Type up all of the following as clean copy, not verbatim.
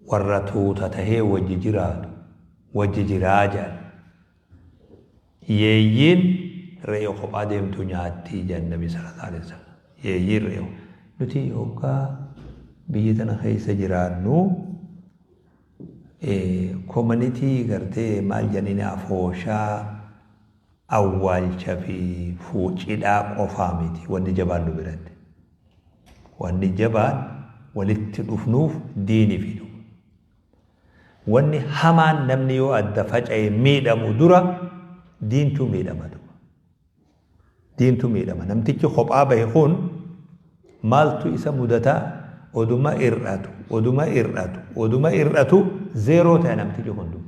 Warra tuuta tahee wajji jiraatu wajji jiraa jedhan. Yeeyyiin re'ee kophaa deemtu nyaatti jedhan Nabi sallallahu alaihi wasallam. Yeeyyiin re'ee nuti hoggaa biyya tana keessa jiraannu community gartee maal jedhaniin afooshaa awwaalcha fi cidhaa qofaa miti wanni jabaan nu biratti. Wanni jabaan walitti dhufnuuf diini fidu. Wanni hamaan namni yoo adda faca'e miidhamu dura diintu miidhama duba. Diintu miidhama. Namtichi kophaa bahe kun maaltu isa mudata? Oduma ir'atu, oduma ir'atu, oduma ir'atu zeeroo ta'e namtichi kun duba.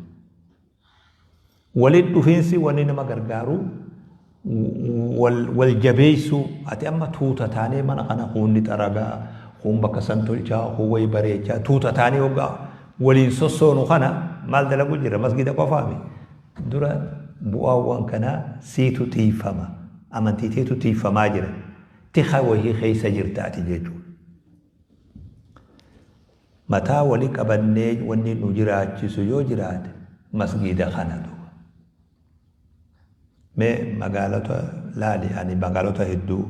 Walitti dhufiinsi wanni nama gargaaru wal jabeessuu. Ati amma tuuta taanee mana kana kuunni xaragaa, kuun bakka san tolchaa, kuun wayi bareechaa, tuuta taanee hoggaa waliin sossoonu kana maal dalagu jira? Masgida qofaami dura bu'aawwan kanaa siitu tiifama, amantii teetu tiifamaa jira, tika wahii keessa jirta ati jechuudha. Mataa wali qabannee wanni nu jiraachisu yoo jiraate masgiida kana duuba. Mee magaalota laali, ani magaalota hedduu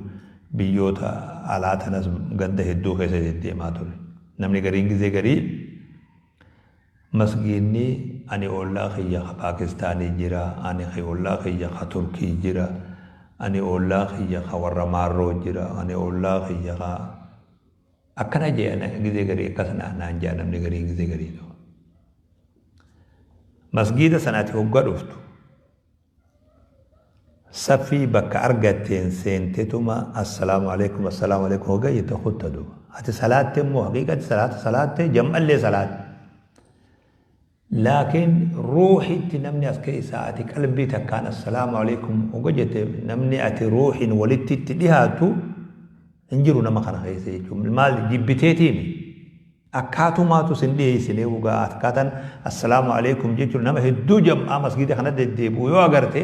biyyoota alaa tanas ganda hedduu keessa deddeemaa ture. Namni gariin gizee garii masgiidni ani ollaa kiyya ka Paakistaanii jira, ani ollaa kiyya ka Turkii jira, ani ollaa kiyya ka warra Maarroo jira, ani ollaa kiyya ka akkana jee gizee garii akkas naan jea namni garii gizee garii ta'u. Masgiida sanaati hogga dhuftu saffii bakka argatteen seentetuma assalaamu alaikum assalaamu alaikum hogga jette kutta duuba. Ati salaatte immoo haqiiqatti salaata salaatte, jam'allee salaatte. Laakiin ruuhitti namni as keessaa ati qalbii takkaan assalaamu alaikum hogga jette namni ati ruuhiin walitti itti dhihaattu hin jiru nama kana keessa jechuun. Maal jibbiteetiimi? Akkaatumaatu sin dhiyeessinee dhugaa akkaataan assalaamu alaikum jechuun nama hedduu jam'aa masgiida kana deddeebi'u yoo agarte,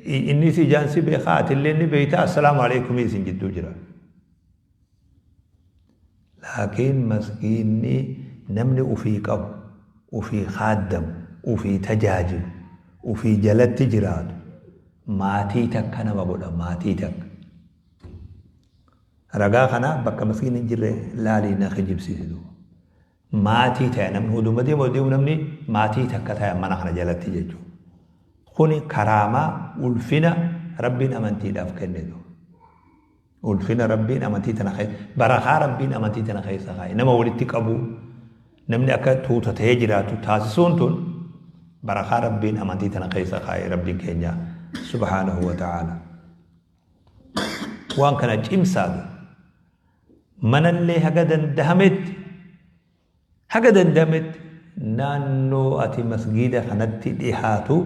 innis ijaan si beekaa, atillee ni beekta, assalaamu alaikum isin jidduu jira. Laakiin masgiidni namni ufii qabu, ufii kaaddamu, ufii tajaajilu, ufii jalatti jiraatu maatii takka nama godha, maatii takka. Ragaa kana bakka masgiidni hin jirre laalii na kijibsiisi duuba. Maatii ta'e namni oduma deemu deemu namni maatii takka ta'e mana kana jalatti jechuudha. Kuni karaamaa ulfina Rabbiin amantiidhaaf kenne duuba. Ulfina Rabbiin amantii tana keessa, barakaa Rabbiin amantii tana keessa kaa'e, nama walitti qabuu, namni akka tuuta ta'ee jiraatu taasisuun tun barakaa Rabbiin amantii tana keessa kaa'e Rabbiin keenya subhaanahu wa ta'aala. Waan kana cimsaatu manallee haga dandahametti, haga dandahametti naannoo ati masgiida kanatti dhihaatu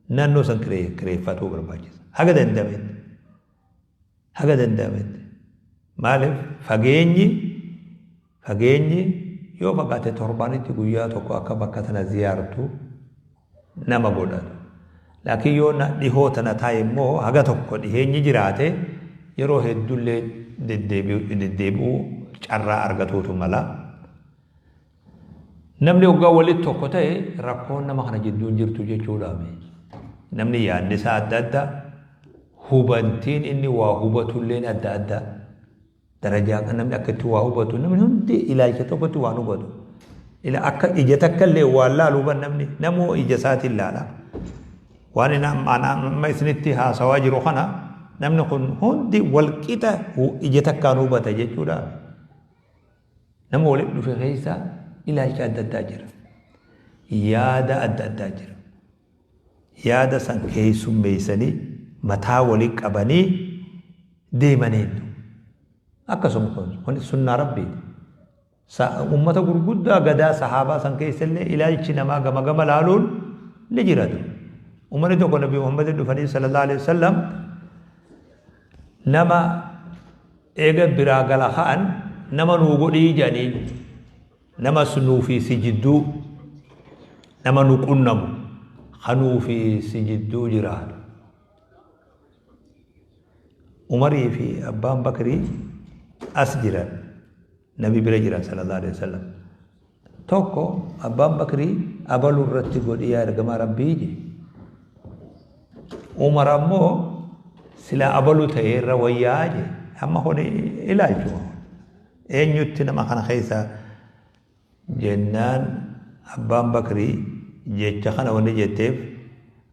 naannoo san kireeffatuu barbaachisa. Haga dandahametti. Haga danda'ametti. Maaliif fageenyi yoo fagaate torbaanitti guyyaa tokko akka bakka tana ziyaartu nama godhatu. Laakiin yoo dhihoo tana taa'e immoo haga tokko dhiheenyi jiraate yeroo hedduullee deddeebi'uu carraa argatuutu mala. Namni hoggaa walitti tokko ta'e rakkoon nama kana jidduu hin jirtu jechuudha. Namni yaadni isaa adda adda, hubantiin inni waa hubatulleen adda adda. Darajaa kan namni akka itti waa hubatu, namni hundi ilaalcha tokkotti waan hubatu. Ila akka ija takka illee waan laalu huban namni namoo ija isaatiin laala. Waan inni amma isinitti haasawaa jiru kana namni kun hundi walqixa ija takkaan hubata jechuudha. Nama walitti dhufe keessa ilaalcha adda addaa jira. Yaada adda addaa jira. Yaada san keessummeessanii mataa walii qabanii deemaniitu. Akkasuma kun sunnaa Rabbiiti. Ummata gurguddaa gadaa sahaabaa san keessa illee ilaalchi namaa gama gama laaluun ni jira. Ummanni tokko Nabi Muhammad dhufanii sallallahu alaihi wasallam nama eega biraa gala ka'an nama nuu godhii jedhaniin, nama nuu fi si jidduu nama nu qunnamu kanuu fi si jidduu jiraatu. Umarii fi abbaan Bakrii as jiran, nabi bira jiran sallallahu alaihi wasallam. Tokko Abbaan Bakrii abalu irratti godhi yaa ergamaa Rabbii je. Umar ammoo silaa abalu ta'e irra wayyaa je. Amma kuni ilaalchuma. Eenyutti nama kana keessa jennaan Abbaan Bakrii jecha kana wanni jetteef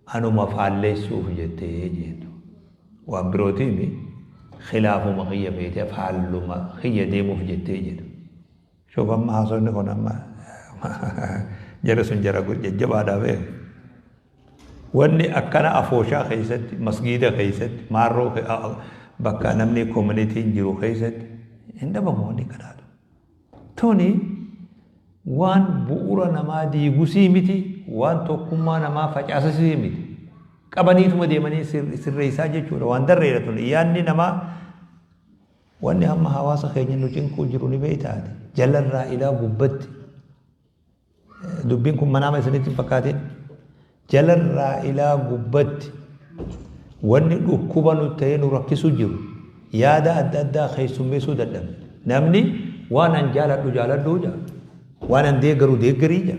anuma faalleessuuf jettee jeetu. Waan birootiimi khilaafuma kiyya feetee faalluma kiyya deemuuf jettee jedhu. Shuf amma haasofni kun amma jara sun jara jajjabaadhaa beeku. Wanni akkana afooshaa keessatti, masgiida keessatti, maarroo bakka namni koominitiin jiru keessatti hin dhabamu wanni kanaatu. Tuni waan bu'uura namaa diigusii miti, waan tokkummaa namaa facaasasii miti. Qabaniituma deemanii sirreessaa jechuudha. Waan darreedha tuni. Yaadni namaa Wanni amma hawaasa keenya nu cinquu jiru ni beektaa ati? Jalarraa ilaa gubbatti. Dubbiin kun manaama isinitti hin fakkaatin. Jalarraa ilaa gubbatti wanni dhukkuba nu ta'ee nu rakkisu jiru yaada adda addaa keessummeessuu dadhabne. Namni waan an jaaladhu jaaladhuu jaa. Waan an deeggaru deeggarii jaa.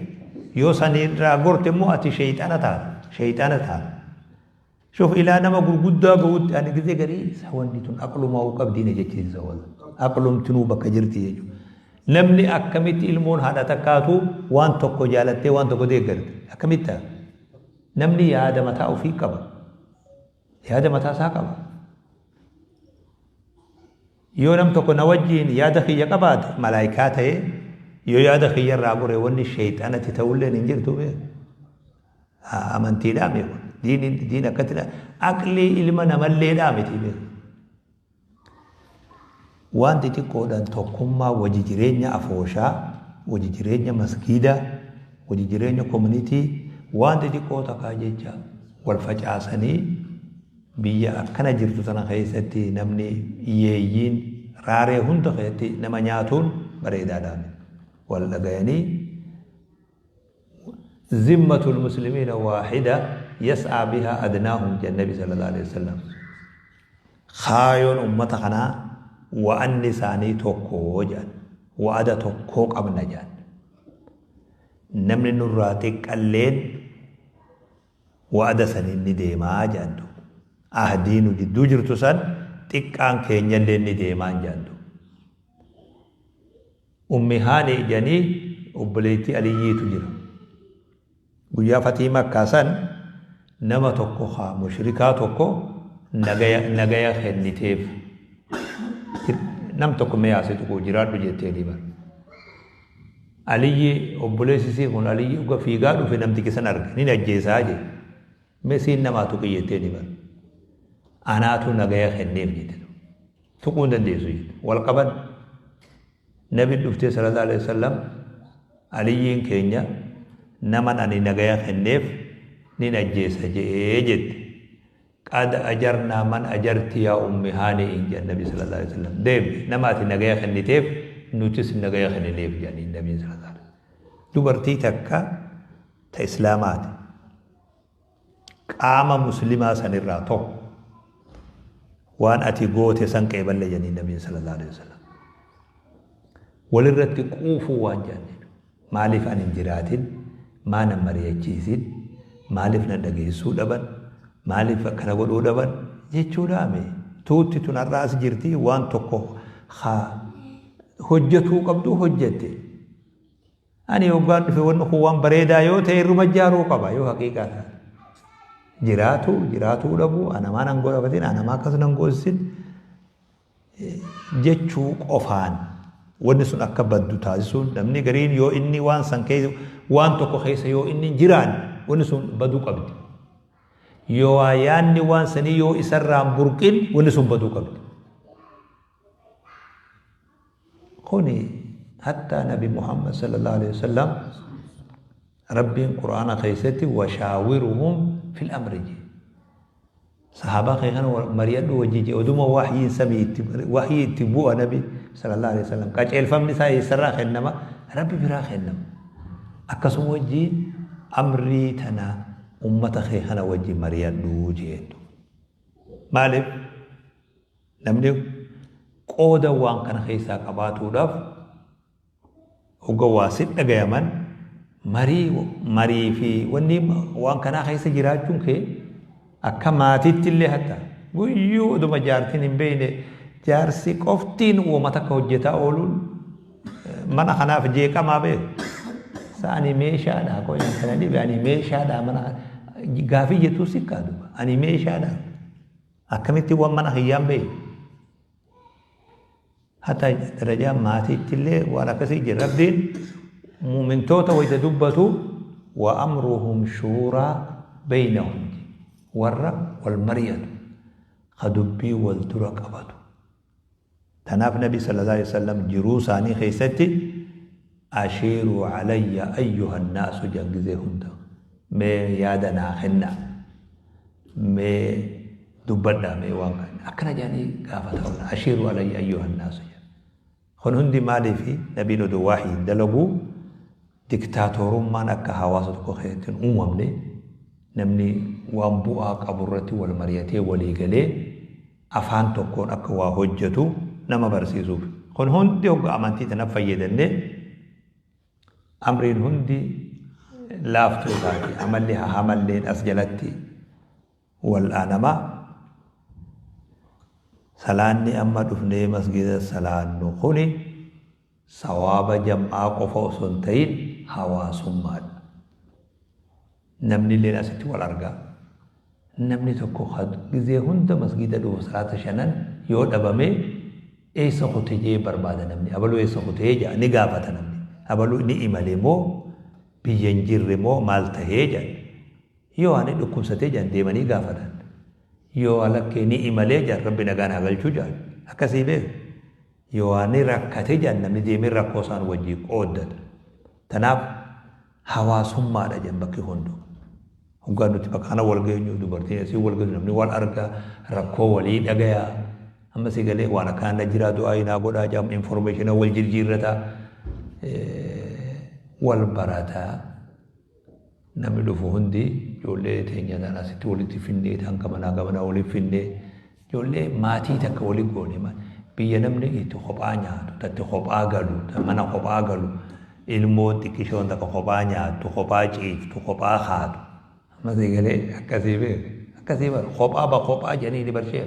Yoo sanirraa gorte immoo ati sheeyxana taata. Sheeyxana taata. Shuf ilaa nama gurguddaa gahutti ani gizee garii isa wanni tun aqlumaa'uu qabdii na jechisiisa walla. Aqlumtinuu bakka jirti jechuudha. Namni akkamitti ilmoon haadha takkaatu waan tokko jaalattee waan tokko deeggarti. Akkamitti ta'a? Namni yaada mataa ofii qaba. Yaada mataa isaa qaba. Yoo nam tokko na wajjiin yaada kiyya qabaate malaayikaa ta'ee yoo yaada kiyya irraa gore wanni sheexanatti ta'ulleen hin jirtu beeku. Amantiidhaa mee kun diin diin akkatti aqlii ilma namalleedhaa miti beeku. Waan xixiqqoodhaan tokkummaa wajji jireenya afooshaa, wajji jireenya masgiidaa, wajji jireenya komunitii waan xixiqqoo takkaa jecha wal facaasanii biyya akkana jirtu tana keessatti namni yeeyyiin raaree hunda keessatti nama nyaatuun bareedaadhaa miti. Wal dhagayanii Zimmatul muslimiina waahida yas'aa bihaa adnaahum jedhan Nabi sallallahu alaihi wasallam. Kaayoon ummata kanaa wa'anni isaanii tokko jedhan. Wa'ada tokkoo qabna jedhan. Namni nurraa xiqqalleen wa'ada saniin ni deemaa jedhan duuba. Ahdii nu jidduu jirtu san xiqqaan keenyalleen ni deemaan jedhan duuba. Ummi Haani jedhanii obboleettii Aliyyiitu jira. Guyyaa fatii Makkaa san nama tokko haa mushrikaa tokko nagaya nagaya kenniteef. Nam tokko mee asii tuquu jiraadhu jetteeni bar. Aliyyi obboleessi isii kun Aliyyi uga fiigaa dhufe namtichi san arge nin ajjeesaa jee. Mee siin namaa tuqi jetteeni bar. Anaatu nagaya kenneef jette. Tuquu hin dandeessu jette. Wal qaban. Nabi dhuftee sallallahu alaihi wasallam Aliyyiin keenya naman ani nagaya kenneef nin ajjeesa je'ee jette. Qad ajarnaa man ajarti yaa ummi haani'in jedhan nabi sallallahu alaihi wasallam. Deemi nama ati nagaya kenniteef nutis nagaya kennineef jedhaniin nabiin sallallahu alaihi wasallam. Dubartii takka ta islaamaati. Qaama muslimaa sanirraa tokko waan ati goote san qeeballe jedhanii nabiin sallallahu alaihi wasallam. Walirratti quufuu waan jedhaniin maaliif ani hin jiraatin maa nan mari'achiisin maaliif na dhageessuu dhaban maaliif akkana godhuu dhaban jechuudhaame tuutti tun har'a as jirti waan tokko haa hojjetuu qabdu hojjette. Ani hoggaan dhufe wanni kun waan bareedaa yoo ta'e irruma ijaaruu qaba yoo haqiiqaa taate. Jiraatu jiraatuu dhabu anamaa nan godhafatin anamaa akkas nan goosisin jechuu qofaan wanni sun akka baddu taasisuun namni gariin yoo inni waan san keessa waan tokko keessa yoo inni hin jiraanne wanni sun baduu qabdi. Yoo waa yaanni waan sanii yoo isarraan burqin wanni sun baduu qabdi. Kuni hattaa nabi Muhammad sallallahu alaihi wasallam Rabbiin Qur'aana keessatti washaawiruhum fil amri jee. Sahaabaa kee kana mari'adhu wajji jee oduma wahyiin samii itti wahyii itti bu'a nabi sallallahu alaihi wasallam qaceelfamni isaa eessarraa kennama Rabbi biraa kennama. Akkasuma wajjiin amrii tana ummata kee kana wajji mari'adhu jeen. Maaliif Namni qooda waan kana keessaa qabaatuudhaaf Hogga waa sit dhagayaman marii marii fi wanni waan kanaa keessa jiraachuun kee akka maatiitti illee hatta guyyuu oduma jaartiin hin beekne jaarsi qoftiin uuma takka hojjetaa ooluun mana kanaaf jeeqamaa beeku. Sa ani meeshaadha qoy kana dhibe, ani meeshaadha mana gaafii jettuu sikkaa duba, ani meeshaadha akkamitti waan mana kiyyaan beeku. Hatta darajaa maatiitti illee waan akkasii jira. Rabbiin muumintoota wayita dubbatu wa amruhum shuuraa beeynahum, warra wal mari'atu, ka dubbii wal dura qabatu. Tanaaf Nabi sallallahu alaihi wasallam jiruu isaanii keessatti ashiiruu alayya ayyuhan naasu jedhan gizee hunda. Mee yaada naa kennaa. Mee dubbadhaa mee waan kana. Akkana jedhanii gaafata oolan. Ashiiruu alayya ayyuhan naasu jedhan. Kun hundi maaliifi Nabiin odoo waahii hin dalaguu diktaatorummaan akka hawaasa tokko keessatti hin uumamne, namni waan bu'aa qabu irratti wal mari'atee walii galee afaan tokkoon akka waa hojjetu nama barsiisuuf. Kun hundi hogga amantii tana fayyadannee amriin hundi laaftuu taati. Amalli hamalleen as jalatti wal'aanama. Salaanni amma dhufnee masgida salaannu kuni sawaaba jam'aa qofa osoo hin ta'in hawaasummaadha. Namni illeen asitti wal argaa. Namni tokko gizee hunda masgida dhufu salaata shanan yoo dhabame eessa kute jee barbaada namni. Abaluu eessa kutee jedha ni gaafata namni. Abaluu ni imale moo biyya hin jirre moo maal tahee jedhan. Yoo ani dhukkubsatee jedhan deemanii gaafatan. Yoo alakkee ni imalee jedhan Rabbi nagaan haa galchuu jedhan. Akkasii beeku. Yoo ani rakkate jedhan namni deemee rakkoo isaan wajjin qooddata. Tanaaf hawaasummaadha jedhan bakki hunduu. Hoggaa nuti bakka kana wal geenyu dubartiin asii wal geenyu namni wal arga, rakkoo walii dhagaya. Amma si galee waan akkanaa na jiraa du'aa naa godhaa jedhamu information wal jijjiirrata, wal barata. Namni dhufu hundi ijoollee teenya tana asitti walitti finnee tan gamanaa gamanaa walitti finnee ijoollee maatii takka walitti goone. Biyya namni itti kophaa nyaatu, tatti kophaa galu, mana kophaa galu, ilmoon xiqqishoon takka kophaa nyaattu, kophaa ciiftu, kophaa kaatu. Amma si galee akkasii beeku. Akkasii bara kophaa ba kophaa jedhanii ni barshee.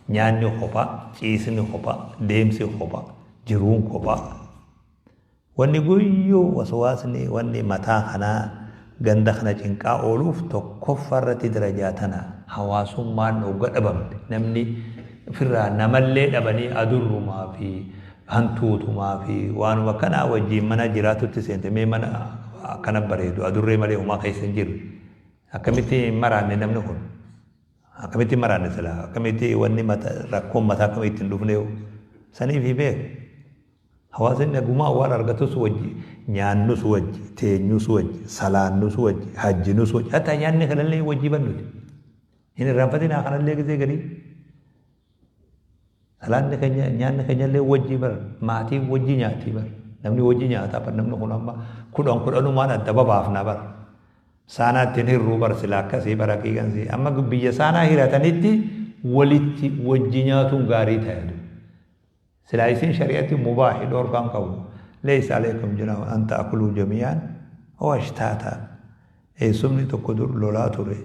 Nyaanni kophaa, ciisni kophaa, deemsi kophaa, jiruun kophaa. Wanni guyyuu waswaasni wanni mataa kanaa ganda kana cinqaa ooluuf tokkoffaa irratti darajaa tana hawaasummaan hogga dhabamte namni ofirraa namallee dhabanii adurrumaa fi hantuutumaa fi waanuma kanaa wajjiin mana jiraatutti seente. Mee mana akkana bareedu adurree malee homaa keessa hin jirre akkamitti hin maraanne? Namni kun akkamitti hin maraanne? Silaa akkamitti wanni rakkoon mataa akkamitti hin dhufne saniif beeku. Hawaasni nagumaa waan argatus wajji, nyaannus wajji, teenyus wajji, salaannus wajji, hajjinus wajji, hatta nyaanni kanallee wajji bannuti. Hin irraanfatinaa kanallee gisee garii. Salaanni keenya nyaanni keenyallee wajji bar, maatiin wajji nyaatti bar, namni wajji nyaataa bar, namni kun amma kudhan kudhanumaan adda babaafna bar. Saanaa ittiin hirruu bar sila akkasii bar haqiiqansi. Amma biyya saanaa hiratanitti walitti wajji nyaatuun gaarii ta'e. Silaa isiin shari'atti mubaahi, dhoorkaan qabu. Laysa alaykum junaahun an ta'kuluu jamii'an aw ashtaata. Eessumni tokko dur lolaa ture.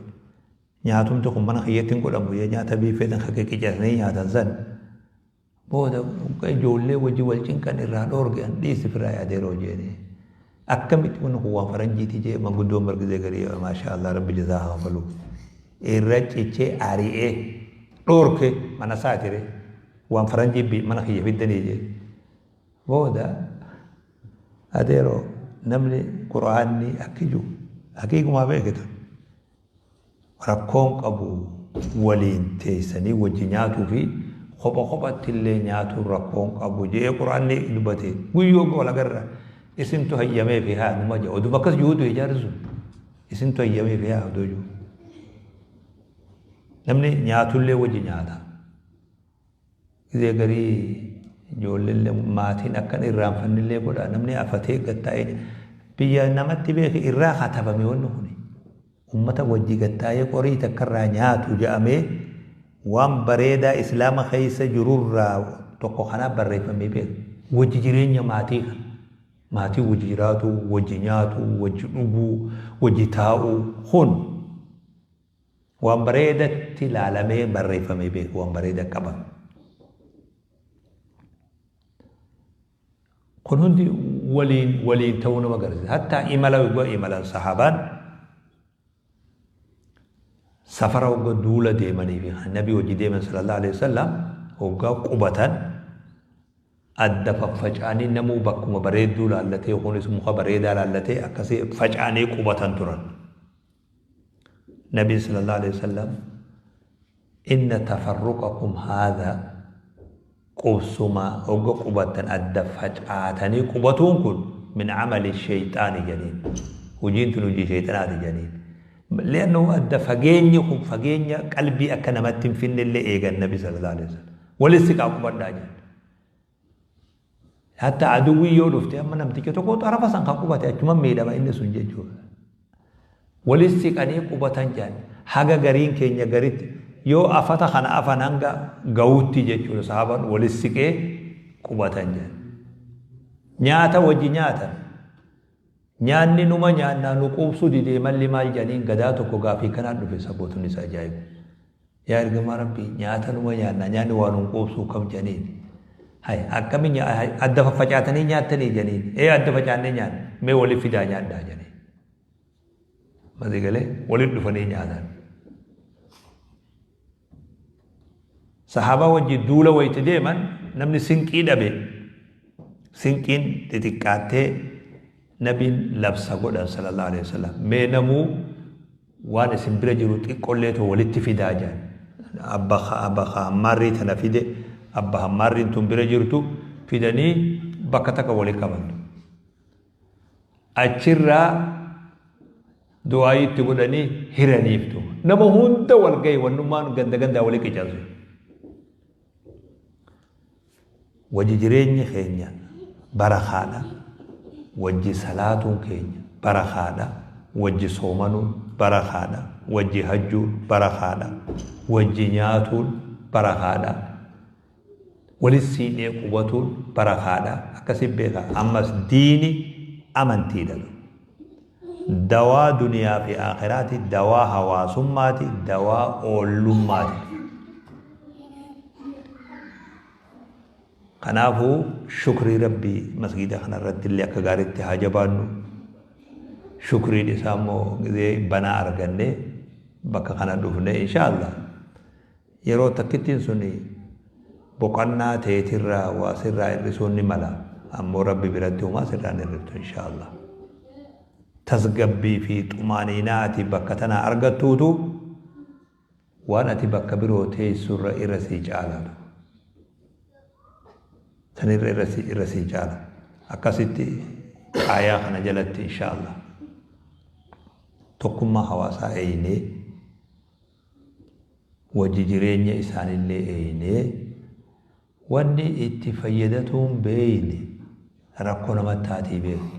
Nyaatumti kun mana kiyyatti hin godhamu jee nyaata biiffeetiin kan qiqicatanii nyaatan san. Booda ijoollee wajji wal cinqan irraa dhoorge an dhiisi firraa yaadeeroo jeeni. Akkamitti kun kun waan faranjiiti jee manguddoon bargizee garii maashaa Allah Rabbi jazaa haa kafalu. Irra cichee ari'ee dhoorke mana isaatire. Waan faranjii mana kiyya fiddanii jee. Booda adeeroo namni qur'aanni akki jiru haqiiqumaa beekitu rakkoon qabu, waliin teessanii wajji nyaatuu fi kopha kophatti illee nyaatuun rakkoon qabu jee qur'aanni dubbate. Guyyoo wal agarra isintu hayyamee fi haa numa jee oduma akkas jiruutu ijaarri sun isintu hayyamee fi haa odoo jiru. Namni nyaatullee wajji nyaata. Gizee garii ijoolleellee maatiin akka hin irraanfannellee godha. Namni afatee gattaa'ee biyya namatti beeki irraa katabame wanni kuni. Ummata wajji gattaa'ee qorii takka irraa nyaatu jedhamee waan bareedaa islaama keessa jirurraa tokko kanaa barreeffamee beeka. Wajji jireenya maatii kana. Maatii wajji jiraatuu, wajji nyaatuu, wajji dhuguu, wajji taa'uu kun waan bareedatti laalamee barreeffamee beeku, waan bareeda qabame. Kun hundi waliin waliin ta'uu nama agarsiisa. Hattaa imala waggaa imalan sahaabaan safara waggaa duula deemanii fi nabii wajji deeman sallallahu alaihi wasallam waggaa qubatan adda faffaca'anii namuu bakkuma bareedduu laallatee kunis muka bareedaa laallatee akkasii faca'anii qubatan turan. Nabiin sallallahu alaihi wasallam inna tafarruqakum haadha qubsuma hogga qubattan adda facaatanii qubatuun kun min amali sheyxaani jedhaniin. Hojiin tun hojii sheyxanaati jedhaniin. Li'annahu adda fageenyi kun fageenya qalbii akka namatti hin finnellee eegan nabi sallallahu alaihi wasallam. Walitti siqaa qubadhaa jedhan. Hatta aduwwii yoo dhufte amma namticha tokko xarafa san kan qubate achuma miidhama inni sun jechuudha. Walitti siqanii qubatan jedhan haga gariin keenya garitti yoo afata kana afan hanga ga'utti jechuudha sahaabaan walitti siqee qubatan jedhan. Nyaata wajji nyaatan. Nyaanni numa nyaannaa nu quubsuu didee malli maal jedhaniin gadaa tokko gaafii kanaan dhufe sabootunis ajaa'ibu. Yaa ergamaa Rabbii nyaata numa nyaannaa nyaanni waa nun quubsuu kam jedhaniin. Hay akkami adda faffacaatanii nyaattanii jedhaniin. Ee adda facaannee nyaanna mee walitti fidaa nyaadhaa jedhaniin. Masii galee walitti dhufanii nyaatan. Sahaabaa wajji duula wayitti deeman namni sinqii dhabe sinqiin xixiqqaattee nabiin labsa godhan sallallahu alaihi wasallam mee namuu waan isin bira jiru xiqqolleetu walitti fidaa jedhan abba abba hammaarrii tana fide abba hammaarriin tun bira jirtu fidanii bakka takka wali qaban Achirraa du'aayii itti godhanii hiraniif duuba. Nama hunda wal gahe wannummaan ganda gandaa wali qicansu. Wajji jireenyi keenya barakaadha. Wajji salaatuun keenya barakaadha. Wajji soomanuun barakaadha. Wajji hajjuun barakaadha. Wajji nyaatuun barakaadha. Walit siidhee qubatuun barakaadha akkasi beeka ammas diini amantiidha dawaa duniyaa fi aakhiraati dawaa hawaasummaati dawaa oollummaati kanaafuu shukrii rabbii masgiida kana irratti illee akka gaariitti haa jabaannu shukriin isaa immoo gizee banaa arganne bakka kana dhufne insha allah Yeroo takkittiin suni boqannaa teetirraa waa sirraa hir'isuun ni mala, ammoo Rabbi biratti homaa sirraa hin hir'iftu inshaa Allah. Tasgabbii fi xumaaniinaa ati bakka tanaa argattuutu waan ati bakka biroo teessurra irra sii caala. Sanirra irra sii irra sii caala. Akkasitti aayaa kana jalatti inshaa Allah tokkummaa hawaasaa eeynee wajji jireenya isaanillee eeynee wanni itti fayyadatuun beeyne rakkoo namatti taatii beeku.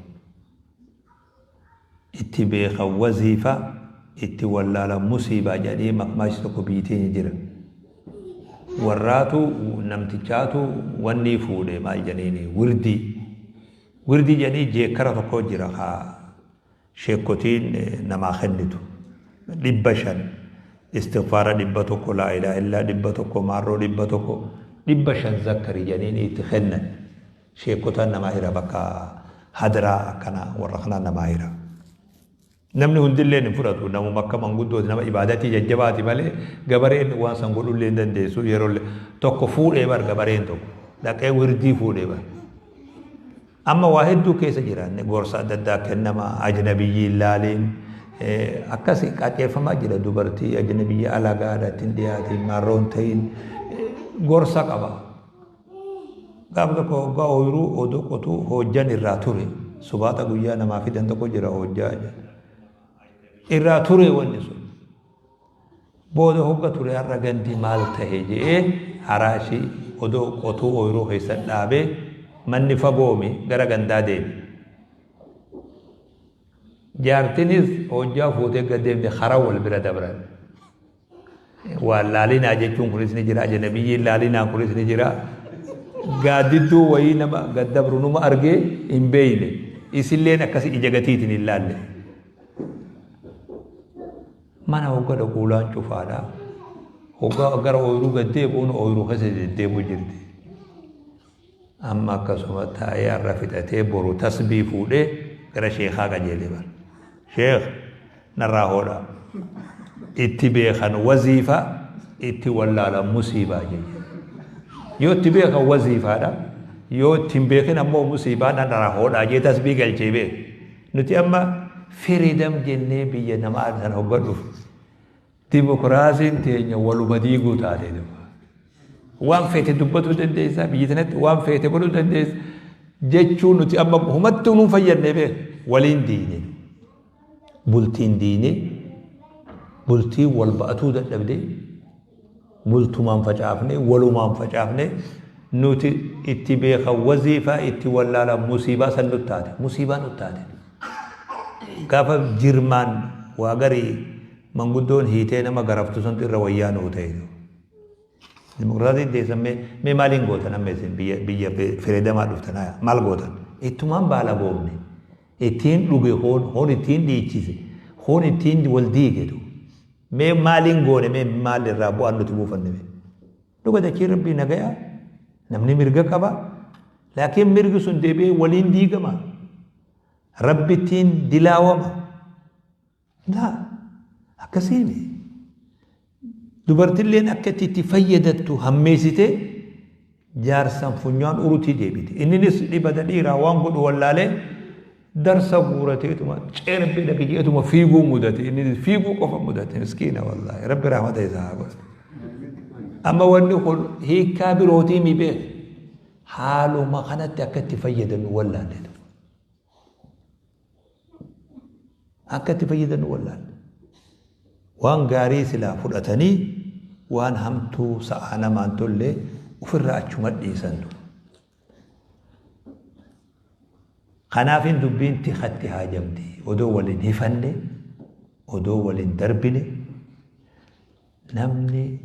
Itti beekan waziifa itti wallaalan musiibaa jedhanii makmaaksi tokko biyyi teenya jira. Warraatu namtichaatu wannii fuudhe maal jedhaniini wirdii. Wirdii jedhanii jeekkara tokko jira kaa Sheekkotiin namaa kennitu. 500 istighfaara 100 laa ilaaha illaa 100 maarroo 100 500 zakkari jedhanii itti kennan. Sheekkotaan namaa hira bakka hadraa akkana warra kanaa namaa hira. Namni hundillee hin fudhatu namuma akka manguddooti nama ibaadatii jajjabaati malee gabareen waan san godhullee hin dandeessu yeroo tokko fuudhee bar gabareen tokko dhaqee wirdii fuudhee bar. Amma waa hedduu keessa jira. Gorsa adda addaa kennama, ajnabiyyii hin laaliin, akkasi qaceeffamaa jira dubartii ajnabiyya alagaadha ittiin dhiyaatiin maarroon ta'in gorsa qaba. Gaaf tokko hoggaa ooyiruu odoo qotuu hojjan irraa ture. Subaata guyyaa namaa fidan tokko jira hojjaa. Irraa ture wanni sun. Booda hogga ture har'a gandi maal tahe je'ee haraashii odoo qotuu ooyruu keessa dhaabee manni fagoomi gara gandaa deeme. Jaartinis hojjaa fuutee gad deemte karaa wal bira dabran. Waan laalinaa jechuun kunis ni jira, ajnabiyyiin laalinaa kunis ni jira. Gaaddidduu wayii nama gad dabru numa argee hin beeyne. Isilleen akkasi ija gatiitiin hin laalle. Mana hogga dhaqu ulaan cufaadha. Hogga gara ooyruu gad deebi'uun ooyruu keessa deddeebi'u jirti. Amma akkasuma taa'ee har'a fixatee boru tasbii fuudhee gara sheekaa qajeele bar. Sheekh narraa hoodha. Itti beekan waziifa itti wallaalan musiibaa jechuudha. Yoo itti beekan waziifaadha. Yoo itti hin beekin ammoo musiibaa narraa hoodhaa jee tasbii galchee beek. Nuti amma freedom jennee biyya namaa sana hogga dhufu. Dimokiraasiin teenya waluma diiguu taate duuba. Waan feete dubbatuu dandeessa, biyya sanatti waan feete godhuu dandeessa jechuun nuti amma humattuu nuun fayyadne beek waliin diine. Bultiin diine, bultiin wal ba'atuu dadhabde, bultumaan facaafne, walumaan facaafne nuti itti beekan waziifaa itti wallaalan musiibaa san nutti taate. Musiibaa nutti taate. Gaafa jirmaan waa garii manguddoon hiitee nama garaftu santu irra wayyaa nuu ta'e. Dimokiraasiin teessan mee mee maaliin gootan amma isin biyya biyya fireedamaa dhuftan haya maal gootan? Ittumaan baala goomne ittiin dhuge hoon hoon ittiin dhiichise hoon ittiin wal diigetu mee maaliin goone mee maal irraa bu'aan nuti buufanne mee? Dhuga dachii rabbii nagaya namni mirga qaba laakiin mirgi sun deebi'ee waliin diigama rabbittiin dilaawama. Laa akkasii miti. Dubartilleen akka itti itti fayyadattu hammeessitee jaarsan funyaan urutii deebite. Inninis dhibata dhiiraa waan godhu wallaalee darsa guurateetuma cerbee dhaqi jeetuma fiiguu mudate. Inninis fiiguu qofa mudate miskiina wallaahi. Rabbi rahmata isaa haa godhu. Amma wanni kun hiikkaa birootii mi beek. Haaluma kanatti akka itti fayyadamnu wallaalle. Akka itti fayyadamnu wallaalle. Waan gaarii silaa fudhatanii waan hamtuu sa'aa namaan tolle ofirraa achuma dhiisan. Kanaafin dubbiin tikatti haajamti. Odoo waliin hifanne, odoo waliin darbine, Namni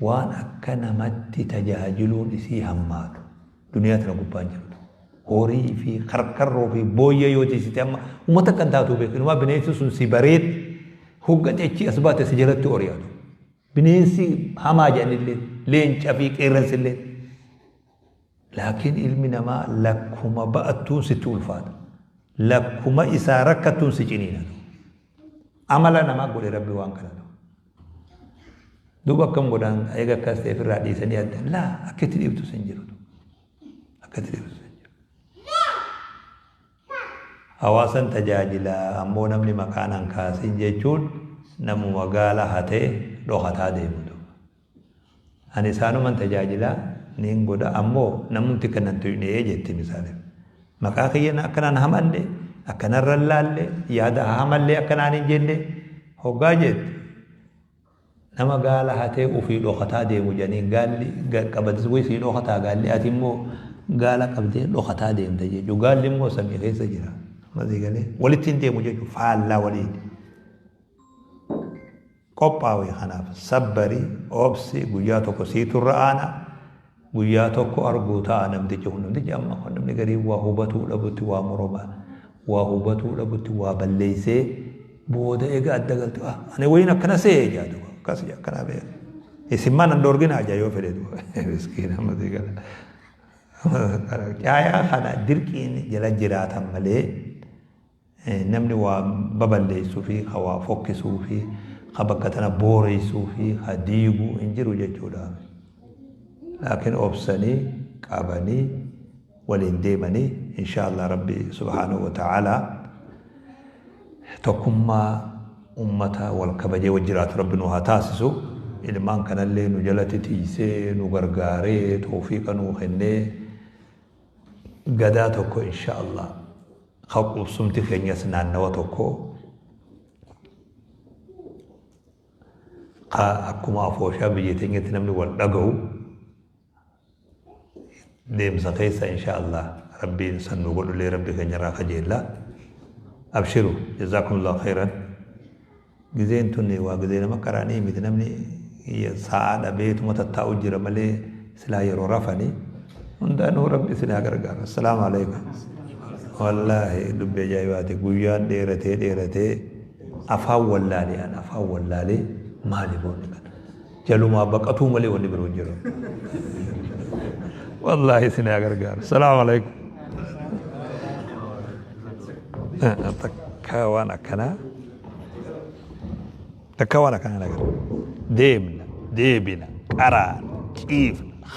waan akka namatti tajaajiluun isii hammaatu duniyaa tana gubbaa hin jirtu. Horii fi karkarroo fi booyyee yoo tiisite amma uummata akka hin taatu beeku. Inumaa bineensi sun si bareet hoggate achii as baate si jalatti ori'atu. Bineensi hamaa jedhanillee leenca fi qeerransillee. Laakiin ilmi namaa lakkuma ba'attuun sitti ulfaata. Lakkuma isaa rakkattuun si ciniinatu. Amala namaa godhe Rabbi waan kana ta'u. Duuba akkam godhan eega akkas ta'e ofirraa dhiisanii adda laa akka itti dhiiftus hin jiru. Akka itti dhiiftus hin jiru. Hawaasan tajaajila ammoo namni maqaan an kaasin jechuun namuma gaala hatee dhokataa deemu. Ani isaanuman tajaajila niin godha ammoo namumti akka nan tuyne jetti misaaleef. Maqaa kiyya akka naan hamanne, akka narra hin laalle, yaada hamallee akka naan hin jenne hoggaa jette. Nama gaala hatee ufii dhokataa deemu jedhaniin gaalli qabatis wayi sii dhokataa gaalli ati immoo gaala qabdee dhokataa deemta jechuudha. Gaalli immoo samii keessa jira. Masii galee walitti hin deemu jechuudha faallaa waliin. Qophaawi kanaaf sabbari, obsi, guyyaa tokko siitu irra aana, guyyaa tokko arguu ta'a namtichi kun. Namtichi amma kun namni gariin waa hubatuu dhabutti waa moroma, waa hubatuu dhabutti waa balleessee booda eega adda galte ah ani wayiin akkana se'e jaa duuba akkas jaa akkanaa beeka. Isin maa nan dhoorginaa jaa yoo fedhe duuba miskiina masii gala. Caayaa kana dirqiin jala jiraatan malee Namni waa baballeessuu fi ka waa fokkisuu fi ka bakka tana booreessuu fi ka diigu hin jiru jechuudha. Laakiin obsanii qabanii waliin deemanii insha Allah Rabbi subhaanahu wa ta'ala tokkummaa ummata wal kabajee wal jiraatu Rabbi nu haa taasisu. Ilmaan kanallee nu jalatti tiisee nu gargaaree toofiiqa nuu kennee gadaa tokko insha Allah Ka qubsumti keenyas naannawa tokko ka akkuma afooshaa biyya teenyatti namni wal dhagahu deemsa keessa insha Allah rabbiin san nu godhullee rabbi keenya irraa kajeella. Abshiru jazaakumullahu khairan. Gizeen tun waa gizee nama qaraanii miti namni sa'aa dhabeetuma tattaa'u jira malee silaa yeroo rafanii. Hundaanuu Rabbi isin haa gargaaru. Assalaamu alaikum. Wallaahi dubbii ajaa'ibaati. Guyyaan dheeratee dheeratee afaan wallaalee an afaan wallaalee maali boonni kana. Jalumaa baqatuu malee wanni biroo hin jiru. Wallaahi isin haa gargaaru. Assalaamu alaikum. Takka waan akkanaa takka waan akkanaa hin agarre. Deemna, deebina, qaraana, ciifna.